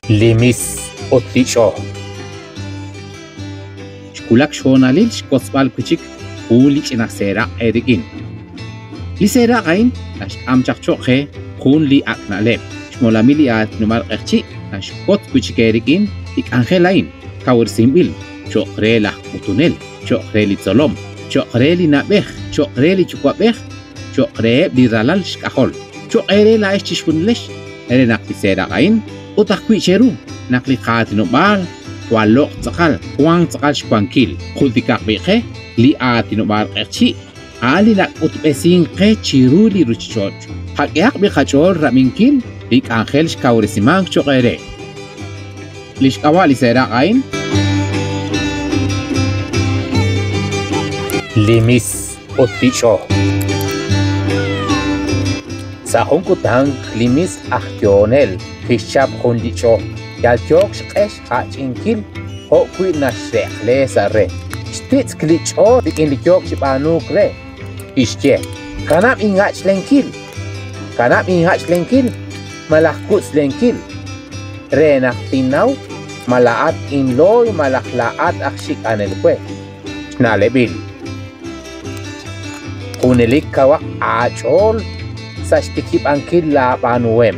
Li mis ut li ch'o. Xwulak xhoonalil xwotzb'al wi' chik jun li ch'ina seeraq' eerik'in. Li seeraq' a'in naxk'am chaq cho'q qe jun li ak' na'leb'. Xmolamil li aatinob'aal q'eqchi' naxwotz wi' chik eerik'in li k'anjel a'in kawresinb'il cho'q re laj k'utunel, cho'q re li tzolom, cho'q re li na'b'ej, cho'q re li yuwa'b'ej, cho'q reheb' li ralal xk'ajol, cho'q eere laa'ex chixjunilex re naq li seeraq' a'in ut ajwi' cheru naq li qaatinob'aal jwal loq' tz'aqal, wank tz'aqal xwankil. Jultikaq b'i' qe li aatinob'aal q'eqchi' a'an li nak'utb'esink qe chiru li ruuchich'och'. Qak'ehaq b'i' qach'ool rab'inkil li k'anjel xkawresimank cho'q eere. Li xk'ab'a' li seeraq' a'in. Li mis ut li ch'o. Sa' jun kutan li mis aj yohonel kixchap jun li ch'o, yal yook xq'e xjach'inkil jo' wi' naxreqle sa' re. Xtitz'k li ch'o rik'in li yook chi b'aanuuk re. Kixye, Kanab' inhach'lenkil! Kanab' inhach'lenkil malaj wutz'lenkil re naq tinnaw ma laa'at inlooy malaj laa'at aj xik'anel we. Xna'leb'il. Junelik kawaq aach'ool sa' xtikib'ankil laab'aanuhem.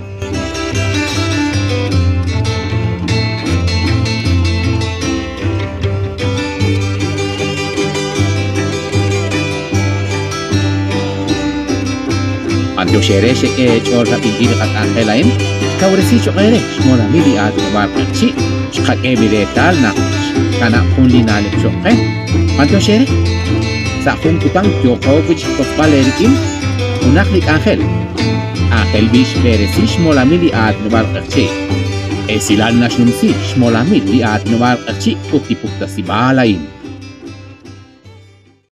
B'antiox eere xek'e eech'ool rab'inkil li qak'anjel a'in, xkawresi cho'q eere xmolamil li aatinob'aal q'eqchi', xqak'e b'i reetal naq xkanab' jun li na'leb' cho'q qe. B'antiox eere. Sa' jun kutan yooqo wi' chi xwotzb'al eerik'in junaq li k'anjel. Aajel b'i' xb'eresi xmolamil li aatinob'aal q'eqchi'. Esilal naxnumsi xmolamil li aatinob'aal q'eqchi' ut li puktasib'aal a'in.